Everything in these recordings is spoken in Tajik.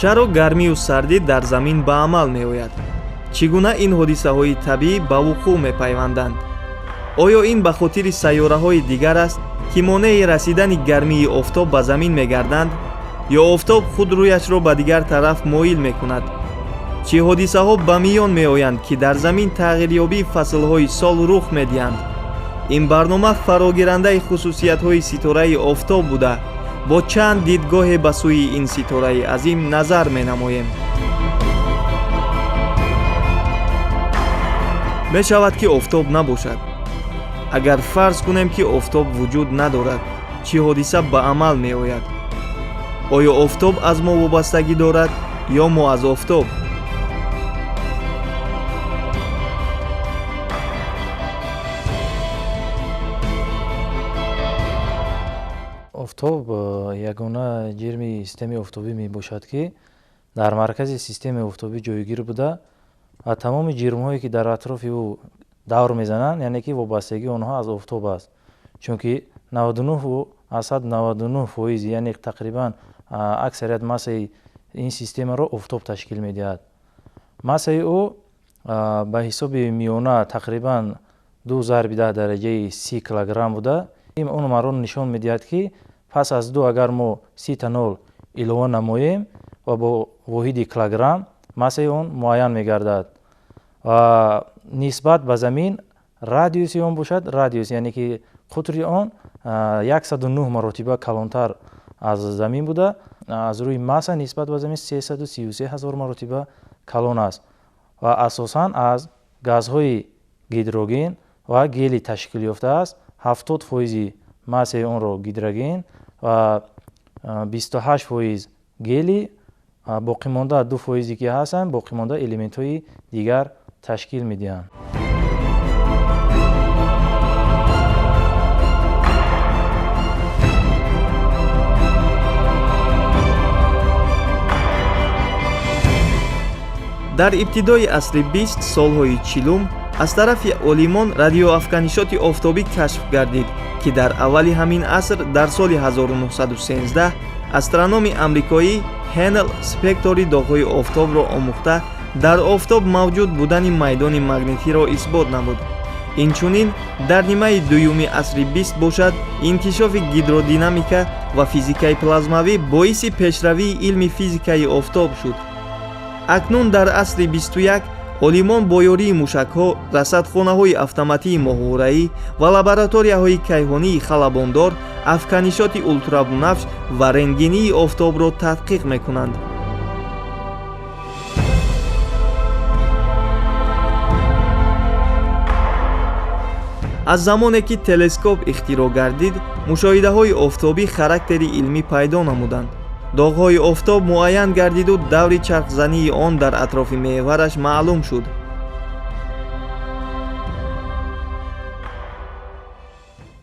Чаро гармию сардӣ дар замин ба амал меояд? Чӣ гуна ин ҳодисаҳои табиӣ ба вуқӯъ мепайванданд? Оё ин ба хотири сайёраҳои дигар аст, ки монеи расидани гармии офтоб ба замин мегарданд, ё офтоб худ рӯяшро ба дигар тараф моил мекунад? Чӣ ҳодисаҳо ба миён меоянд, ки дар замин тағйирёбии фаслҳои сол рух медиҳанд? Ин барнома фарогирандаи хусусиятҳои ситораи офтоб буда, бо чанд дидгоҳе ба сӯи ин ситораи азим назар менамоем. Мешавад, ки офтоб набошад. Агар фарз кунем, ки офтоб вуҷуд надорад, чӣ ҳодиса ба амал меояд? Оё офтоб аз мо вобастагӣ дорад ё мо аз офтоб? Офтоб ягона ҷирми системаи офтобӣ мебошад, ки дар маркази системаи офтобӣ ҷойгир буда ва тамоми ҷирмҳое, ки дар атрофи ӯ давр мезананд, яъне ки вобастагии онҳо аз офтоб аст, чунки 99,99%, яъне тақрибан аксарият массаи ин системаро офтоб ташкил медиҳад. Массаи ӯ ба ҳисоби миёна тақрибан 2 × 10³۰ килограмм буда, ин он маро нишон медиҳад, ки пас аз ду агар мо 30-та нол илова намоем ва бо воҳиди килограмм массаи он муайян мегардад. Ва нисбат ба замин радиуси он бошад, радиус, яъне ки қутри он 109 маротиба калонтар аз замин буда, аз рӯи масса нисбат ба замин 333 ҳазор маротиба калон аст ва асосан аз газҳои гидроген ва гелий ташкил ёфтааст. 70% массаи онро гидроген ва 28% гелий, боқимонда 2%-е ки ҳастанд, боқимонда элементҳои дигар ташкил медиҳанд. Дар ибтидои асри бист, солҳои чилум, аз тарафи олимон радиоафканишоти офтобӣ кашф гардид, ки дар аввали ҳамин аср, дар соли 1913, астрономи амрикоӣ Ҳенл спектори доғҳои офтобро омӯхта, дар офтоб мавҷуд будани майдони магнитиро исбот намуд. Инчунин дар нимаи дуюми асри бист бошад, инкишофи гидродинамика ва физикаи плазмавӣ боиси пешравии илми физикаи офтоб шуд. Акнун дар асри 21 олимон бо ёрии мушакҳо, расадхонаҳои автоматии моҳвораӣ ва лабораторияҳои кайҳонии халабондор афканишоти ултрабунафш ва рентгении офтобро тадқиқ мекунанд. Аз замоне ки телескоп ихтироъ гардид, мушоҳидаҳои офтобӣ характери илмӣ пайдо намуданд. Доғҳои офтоб муайян гардиду даври чархзании он дар атрофи меҳвараш маълум шуд.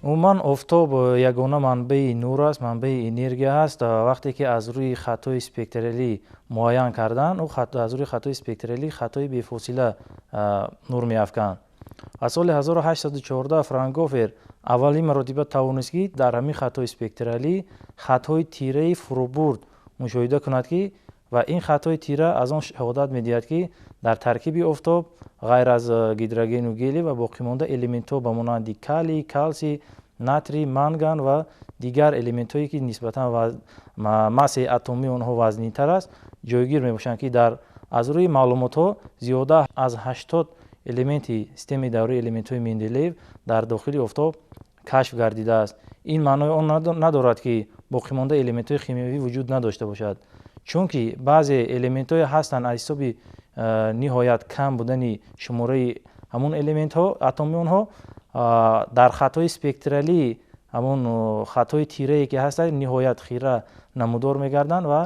Умуман, офтоб ягона манбаи нур аст, манбаи энергия аст. Вақте ки аз рӯи хатҳои спектралӣ муайян карданд, ӯ аз рӯи хатҳои спектралӣ хатҳои бефосила нур меафканд. Аз соли 1814 Фраунгофер аввалин маротиба тавонист, ки дар ҳамин хатҳои спектралӣ хатҳои тираи фурӯбурд мушоҳида кунад, ки ва ин хатҳои тира аз он шаҳодат медиҳад, ки дар таркиби офтоб ғайр аз гидрогену гелий ва боқимонда элементҳо ба монанди калий, калсий, натрий, манган ва дигар элементҳое, ки нисбатан массаи атомии онҳо вазнинтар аст, ҷойгир мебошанд, ки дар аз рӯи маълумотҳо зиёда аз 80 элементи системаи давраи элементҳои Менделеев дар дохили офтоб кашф гардидааст. Ин маънои он надорад, ки боқимонда элементҳои химиявӣ вуҷуд надошта бошад, чунки баъзе элементҳое ҳастанд, аз ҳисоби ниҳоят кам будани шумораи ҳамун элементҳо атоми онҳо дар хатҳои спектралии ҳамун хатҳои тирае ки ҳастанд ниҳоят хира намудор мегарданд ва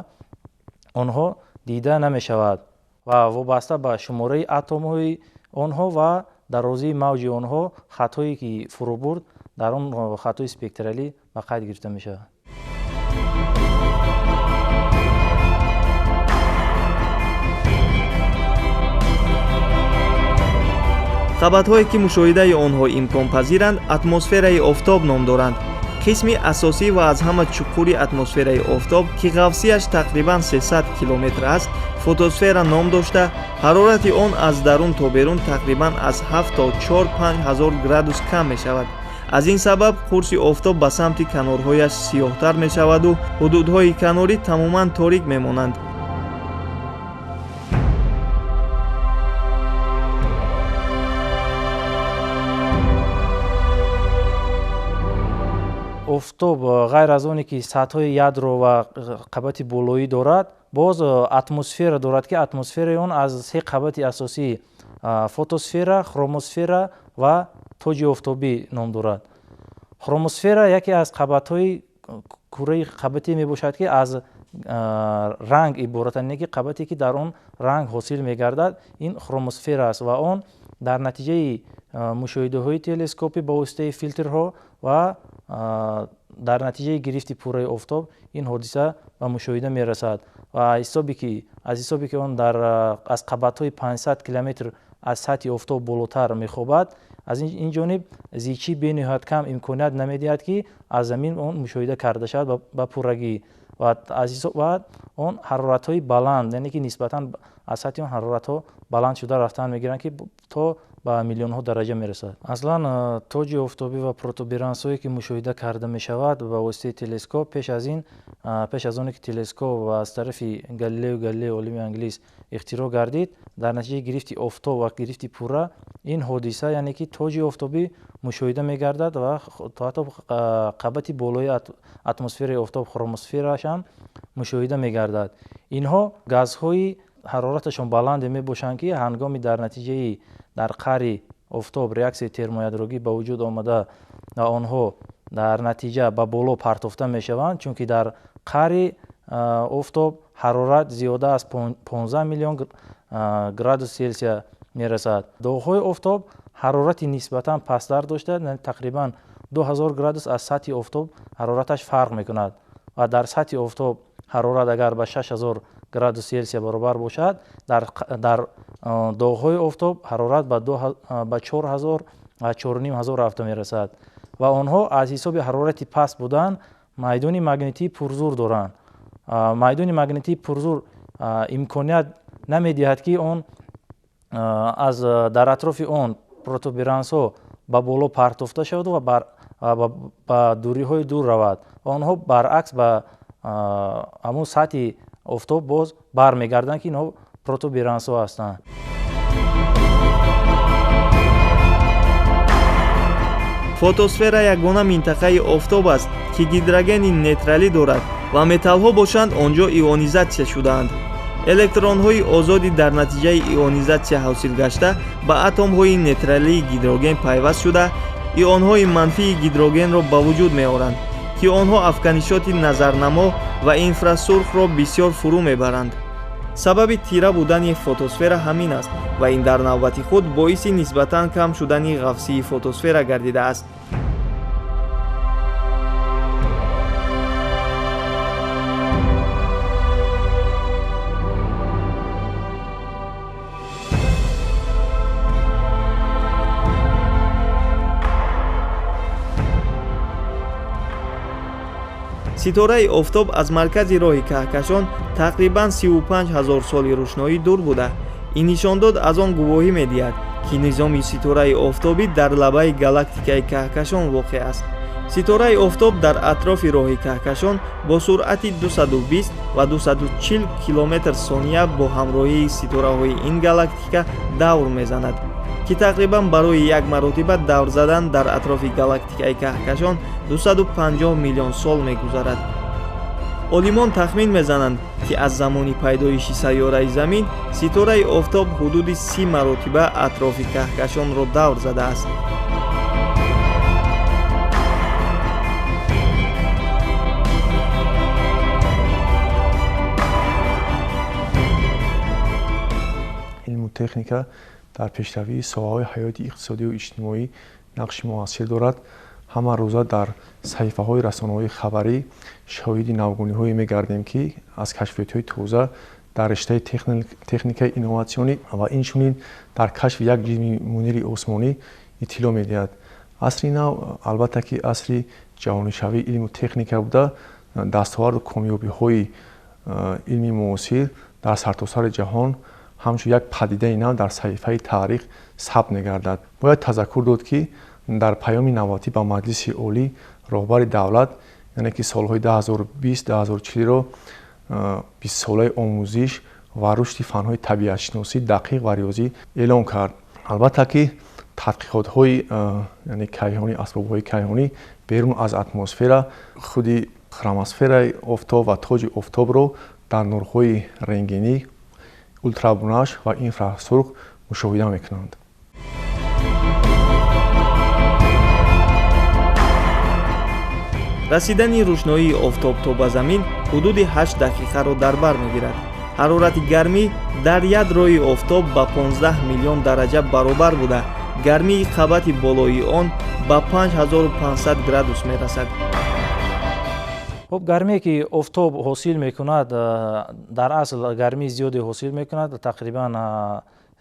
онҳо дида намешавад ва вобаста ба шумораи атомҳои онҳо ва дарозии мавҷи онҳо хатҳое ки фурӯбурд дар он хатҳои спектралӣ ба қайд гирифта мешавад. Қабатҳое, ки мушоҳидаи онҳо имконпазиранд, атмосфераи офтоб ном доранд. Қисми асосӣ ва аз ҳама чуқури атмосфераи офтоб, ки ғафсияш тақрибан 300 километр аст, фотосфера ном дошта, ҳарорати он аз дарун то берун тақрибан аз 7 то 4-5 ҳазор градус кам мешавад. Аз ин сабаб қурси офтоб ба самти канорҳояш сиёҳтар мешаваду ҳудудҳои канорӣ тамоман торик мемонанд. Офтоб ғайр аз оне ки сатҳҳои ядро ва қабати болоӣ дорад, боз атмосфера дорад, ки атмосфераи он аз се қабати асосӣ фотосфера, хромосфера ва тоҷи офтобӣ ном дорад. Хромосфера яке аз қабатҳои кураи қабате мебошад, ки аз ранг иборат, яъне ки қабате, ки дар он ранг ҳосил мегардад, ин хромосфера аст ва он дар натиҷаи мушоҳидаҳои телескопӣ ба воситаи филтрҳо ва дар натиҷаи гирифти пурраи офтоб ин ҳодиса ба мушоҳида мерасад. Ва аз ҳисобе ки он аз қабатҳои 500 километр аз сатҳи офтоб болотар мехобад, аз ин ҷониб зичӣ бениҳоят кам имконият намедиҳад, ки аз замин он мушоҳида карда шавад ба пуррагӣ ва аз он ҳароратҳои баланд, яъне ки нисбатан аз сатҳи он ҳароратҳо баланд шуда рафтан мегиранд, ки то ба миллионҳо дараҷа мерасад. Аслан тоҷи офтобӣ ва протуберансҳое, ки мушоҳида карда мешавад ба воситаи телескоп, пеш аз оне ки телескоп аз тарафи Галилео Галилей, олими англис, ихтироъ гардид, дар натиҷаи гирифти офтоб ва гирифти пурра ин ҳодиса, яъне ки тоҷи офтобӣ мушоҳида мегардад ва то ҳатто қабати болои атмосфераи офтоб, хромосферааш ҳам мушоҳида мегардад. Инҳо газҳои ҳарораташон баланде мебошанд, ки ҳангоми дар натиҷаи дар қари офтоб реаксияи термоядрогӣ ба вуҷуд омада ва онҳо дар натиҷа ба боло партофта мешаванд, чунки дар қари офтоб ҳарорат зиёда аз 15 миллион градус Селсия мерасад. Доғҳои офтоб ҳарорати нисбатан пасттар дошта, тақрибан 2000 градус аз сатҳи офтоб ҳарораташ фарқ мекунад ва дар сатҳи офтоб ҳарорат агар ба 6000 градус Селсия баробар бошад, дар доғҳои офтоб ҳарорат ба 4000 ва 4500 рафта мерасад ва онҳо аз ҳисоби ҳарорати паст будан майдони магнитии пурзур доранд. Майдони магнитии пурзур имконият намедиҳад, ки он аз дар атрофи он протуберансҳо ба боло партофта шавад ва ба дуриҳои дур равад. Онҳо баръакс ба ҳамун сатҳи офтоб боз бармегарданд, ки инҳо протуберансҳо ҳастанд. Фотосфера ягона минтақаи офтоб аст, ки гидрогени нейтралӣ дорад ва металлҳо бошанд он ҷо ионизатсия шудаанд. Электронҳои озодӣ дар натиҷаи ионизатсия ҳосил гашта ба атомҳои нейтралии гидроген пайваст шуда, ионҳои манфии гидрогенро ба вуҷуд меоранд, ки онҳо афканишоти назарнамо ва инфрасурхро бисёр фурӯ мебаранд. Сабаби тира будани фотосфера ҳамин аст ва ин дар навбати худ боиси нисбатан кам шудани ғафсии фотосфера гардидааст. Ситораи офтоб аз маркази роҳи каҳкашон тақрибан 35 ҳазор соли рӯшноӣ дур буда. Ин нишондод аз он гувоҳӣ медиҳад, ки низоми ситораи офтобӣ дар лабаи галактикаи каҳкашон воқеъ аст. Ситораи офтоб дар атрофи роҳи каҳкашон бо суръати 220 ва 240 километр сония бо ҳамроҳии ситораҳои ин галактика давр мезанад, ки тақрибан барои як маротиба давр задан дар атрофи галактикаи каҳкашон 250 миллион сол мегузарад. Олимон тахмин мезананд, ки аз замони пайдоиши сайёраи Замин ситораи офтоб ҳудуди 30 маротиба атрофи каҳкашонро давр задааст. Илму техника дар пешравии соҳаҳои ҳаёти иқтисодию иҷтимоӣ нақши муассир дорад. Ҳама рӯза дар саҳифаҳои расонаҳои хабарӣ шоҳиди навгониҳое мегардем, ки аз кашфиётҳои тоза дар риштаи техникаи инноватсионӣ ва инчунин дар кашфи як ҷисми мунири осмонӣ иттилоъ медиҳад. Асри нав албатта ки асри ҷаҳонишавии илму техника буда, дастоварду комёбиҳои илми муосир дар сартосари ҷаҳон ҳамчун як падидаи нав дар саҳифаи таърих сабт мегардад. Бояд тазаккур дод, ки дар паёми навбатӣ ба Маҷлиси Олӣ роҳбари давлат, яъне ки солҳои 2020-2040-ро бистсолаи омӯзиш ва рушди фанҳои табиатшиносӣ, дақиқ ва риёзӣ эълон кард. Албатта ки тадқиқотҳои яъне кайҳонӣ, асбобҳои кайҳонӣ берун аз атмосфера худи хромосфераи офтоб ва тоҷи офтобро дар нурҳои рентгенӣ, ултрабунаш ва инфрасурх мушоҳида мекунанд. Расидани рӯшноии офтоб то ба замин ҳудуди 8 дақиқаро дар бар мегирад. Ҳарорати гармӣ дар ядрои офтоб ба 15 миллион дараҷа баробар буда, гармии қабати болои он ба 5500 градус мерасад. Хуб, гармие ки офтоб ҳосил мекунад, дар асл гармии зиёде ҳосил мекунад, тақрибан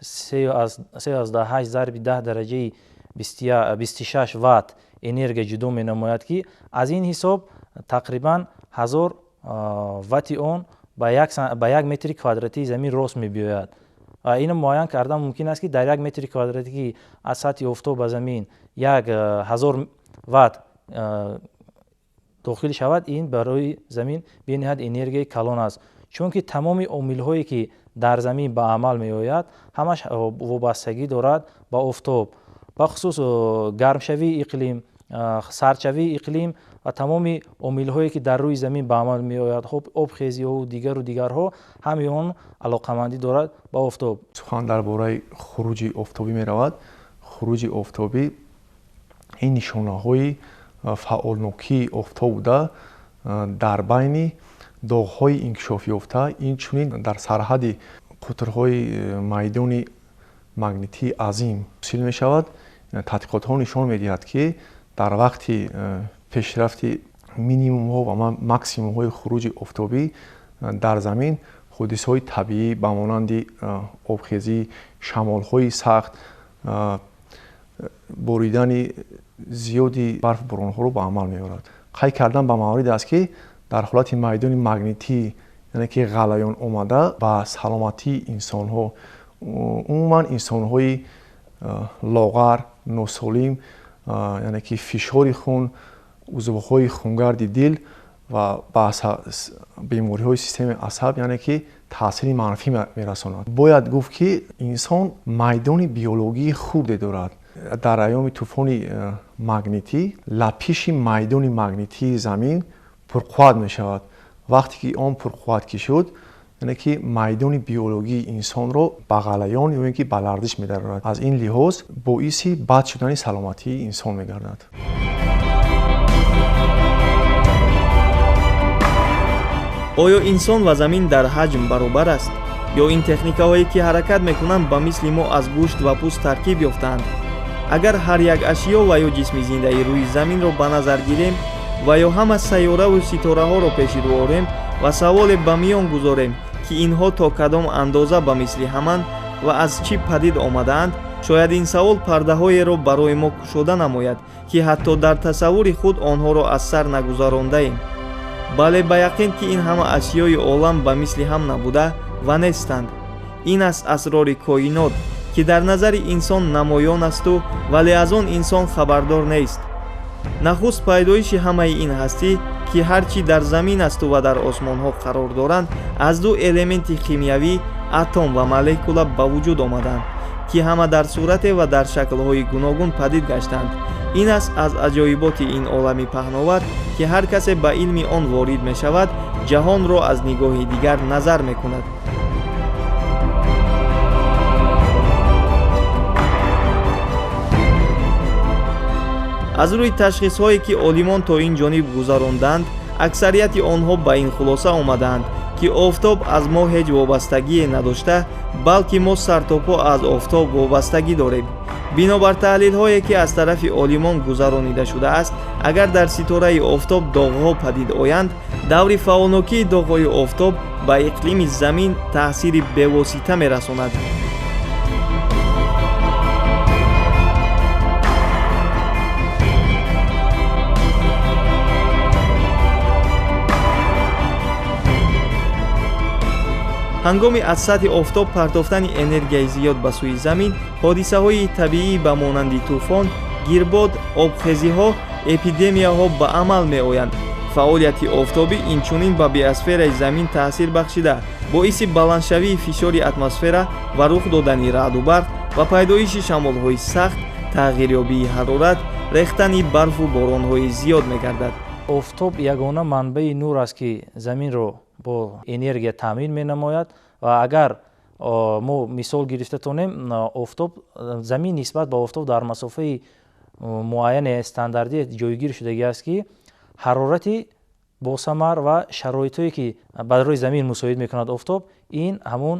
3,8 зарби 10 дараҷаи 26 ватт энергия ҷудо менамояд, ки аз ин ҳисоб тақрибан 1000 ватти он ба як метри квадратии замин рост мебиёяд. Ва ино муайян кардан мумкин аст, ки дар як метри квадратӣ, ки аз сатҳи офтоб ба замин 1000 ватт дохил шавад, ин барои замин бениҳоят энергияи калон аст, чунки тамоми омилҳое ки дар замин ба амал меояд, ҳамаш вобастагӣ дорад ба офтоб, бахусус гармшавии иқлим, сардшавии иқлим ва тамоми омилҳое ки дар рӯи замин ба амал меояд, обхезиҳову дигару дигарҳо, ҳамаи он алоқамандӣ дорад ба офтоб. Сухан дар бораи хуруҷи офтобӣ меравад. Хуруҷи офтобӣ ин нишонаҳои фаъолнокии офтоб буда, дар байни доғҳои инкишофёфта, инчунин дар сарҳади қутрҳои майдони магнитии азим ҳосил мешавад. Тадқиқотҳо нишон медиҳад, ки дар вақти пешрафти минимумҳо ва максимумҳои хуруҷи офтобӣ дар замин ҳодисаҳои табиӣ ба монанди обхезӣ, шамолҳои сахт, боридани зиёди барфу боронҳоро ба амал меорад. Қайд кардан ба маврид аст, ки дар ҳолати майдони магнитӣ, яъне ки ғалаён омада, ба саломатии инсонҳо, умуман инсонҳои лоғар, носолим, яъне ки фишори хун, узвҳои хунгарди дил ва ба бемориҳои системаи асаб, яъне ки таъсири манфӣ мерасонад. Бояд гуфт, ки инсон майдони биологии хурде дорад. Дар айёми тӯфони магнитӣ лапиши майдони магнитии замин пурқувват мешавад. Вақте ки он пурқувват ки шуд, яъне ки майдони биологии инсонро ба ғалаён ё ин ки ба ларзиш медарорад. Аз ин лиҳоз боиси бад шудани саломатии инсон мегардад. Оё инсон ва замин дар ҳаҷм баробар аст? Ё ин техникаҳое ки ҳаракат мекунанд, ба мисли мо аз гӯшт ва пӯст таркиб ёфтаанд? Агар ҳар як ашё ва ё ҷисми зиндаи рӯи заминро ба назар гирем ва ё ҳама сайёраву ситораҳоро пеши рӯ орем ва саволе ба миён гузорем, ки инҳо то кадом андоза ба мисли ҳаманд ва аз чӣ падид омадаанд, шояд ин савол пардаҳоеро барои мо кушода намояд, ки ҳатто дар тасаввури худ онҳоро аз сар нагузарондаем. Бале, ба яқин ки ин ҳама ашёи олам ба мисли ҳам набуда ва нестанд. Ин аст асрори коинот, ки дар назари инсон намоён асту вале аз он инсон хабардор нест. Нахуст пайдоиши ҳамаи ин ҳастӣ, ки ҳар чӣ дар замин асту ва дар осмонҳо қарор доранд, аз ду элементи химиявӣ, атом ва молекула ба вуҷуд омаданд, ки ҳама дар сурате ва дар шаклҳои гуногун падид гаштанд. Ин аст аз аҷоиботи ин олами паҳновар, ки ҳар касе ба илми он ворид мешавад, ҷаҳонро аз нигоҳи дигар назар мекунад. Аз рӯи ташхисҳое ки олимон то ин ҷониб гузаронданд, аксарияти онҳо ба ин хулоса омадаанд, ки офтоб аз мо ҳеҷ вобастагие надошта, балки мо сартопо аз офтоб вобастагӣ дорем. Бинобар таҳлилҳое ки аз тарафи олимон гузаронида шудааст, агар дар ситораи офтоб доғҳо падид оянд, даври фаъолнокии доғҳои офтоб ба иқлими замин таъсири бевосита мерасонад. Ҳангоми аз сатҳи офтоб партофтани энергияи зиёд ба сӯи замин, ҳодисаҳои табиӣ ба монанди тӯфон, гирбод, обхезиҳо, эпидемияҳо ба амал меоянд. Фаъолияти офтобӣ инчунин ба биосфераи замин таъсир бахшида, боиси баландшавии фишори атмосфера ва рух додани раъду барқ ва пайдоиши шамолҳои сахт, тағйирёбии ҳарорат, рехтани барфу боронҳои зиёд мегардад. Офтоб ягона манбаи нур аст, ки заминро бо энергия таъмин менамояд ва агар мо мисол гирифта тонем, офтоб замин нисбат ба офтоб дар масофаи муайяне стандартӣ ҷойгир шудагӣ аст, ки ҳарорати босамар ва шароитҳое, ки барои замин мусоид мекунад офтоб, ин ҳамун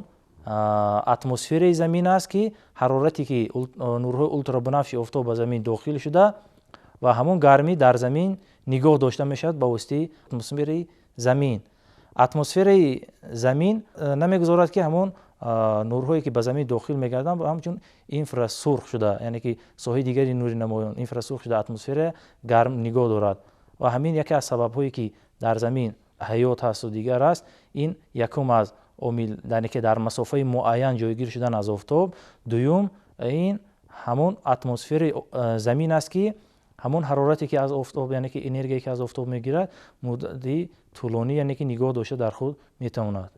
атмосфераи замин аст, ки ҳарорате ки нурҳои ултрабунафши офтоб ба замин дохил шуда ва ҳамун гармӣ дар замин нигоҳ дошта мешавад ба воситаи атмосфераи замин. Атмосфераи замин намегузорад, ки ҳамун нурҳое, ки ба замин дохил мегарданд, ҳамчун инфрасурх шуда, яъне ки соҳаи дигари нури намоён инфрасурх шуда, атмосфера гарм нигоҳ дорад. Ва ҳамин яке аз сабабҳое, ки дар замин ҳаёт ҳасту дигар аст, ин якум аз омил, яъне ки дар масофаи муайян ҷойгир шудан аз офтоб, дуюм ин ҳамун атмосфераи замин аст, ки ҳамон ҳарорате, ки аз офтоб, яъне ки энергияе, ки аз офтоб мегирад, муддати тӯлонӣ, яъне ки нигоҳ дошта дар худ метавонад.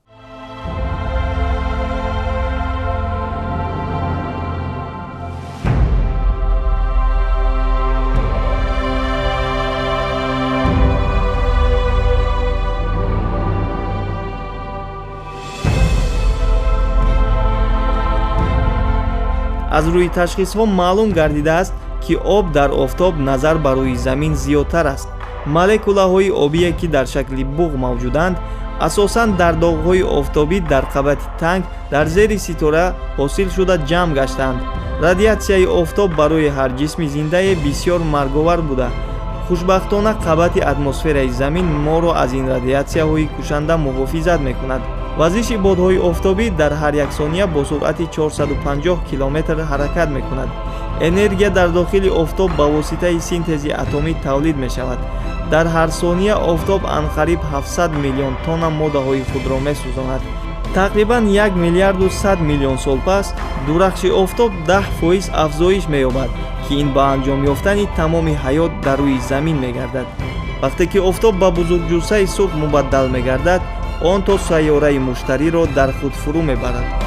Аз рӯи ташхисҳо маълум гардидааст, ки об дар офтоб назар ба рӯи замин зиёдтар аст. Молекулаҳои обие, ки дар шакли буғ мавҷуданд, асосан дар доғҳои офтобӣ дар қабати танг дар зери ситора ҳосил шуда ҷамъ гаштаанд. Радиатсияи офтоб барои ҳар ҷисми зиндае бисёр марговар буда, хушбахтона қабати атмосфераи замин моро аз ин радиатсияҳои кушанда муҳофизат мекунад. Вазиши бодҳои офтобӣ дар ҳар як сония бо суръати 450 километр ҳаракат мекунад. Энергия дар дохили офтоб ба воситаи синтези атомӣ тавлид мешавад. Дар ҳар сония офтоб анқариб 700 миллион тонна моддаҳои худро месӯзонад. Тақрибан 1 миллиарду 100 миллион сол пас дурахши офтоб 10% афзоиш меёбад, ки ин ба анҷом ёфтани тамоми ҳаёт дар рӯи замин мегардад. Вақте ки офтоб ба бузургҷуссаи сурх мубаддал мегардад, он то сайёраи муштариро дар худ фурӯ мебарад.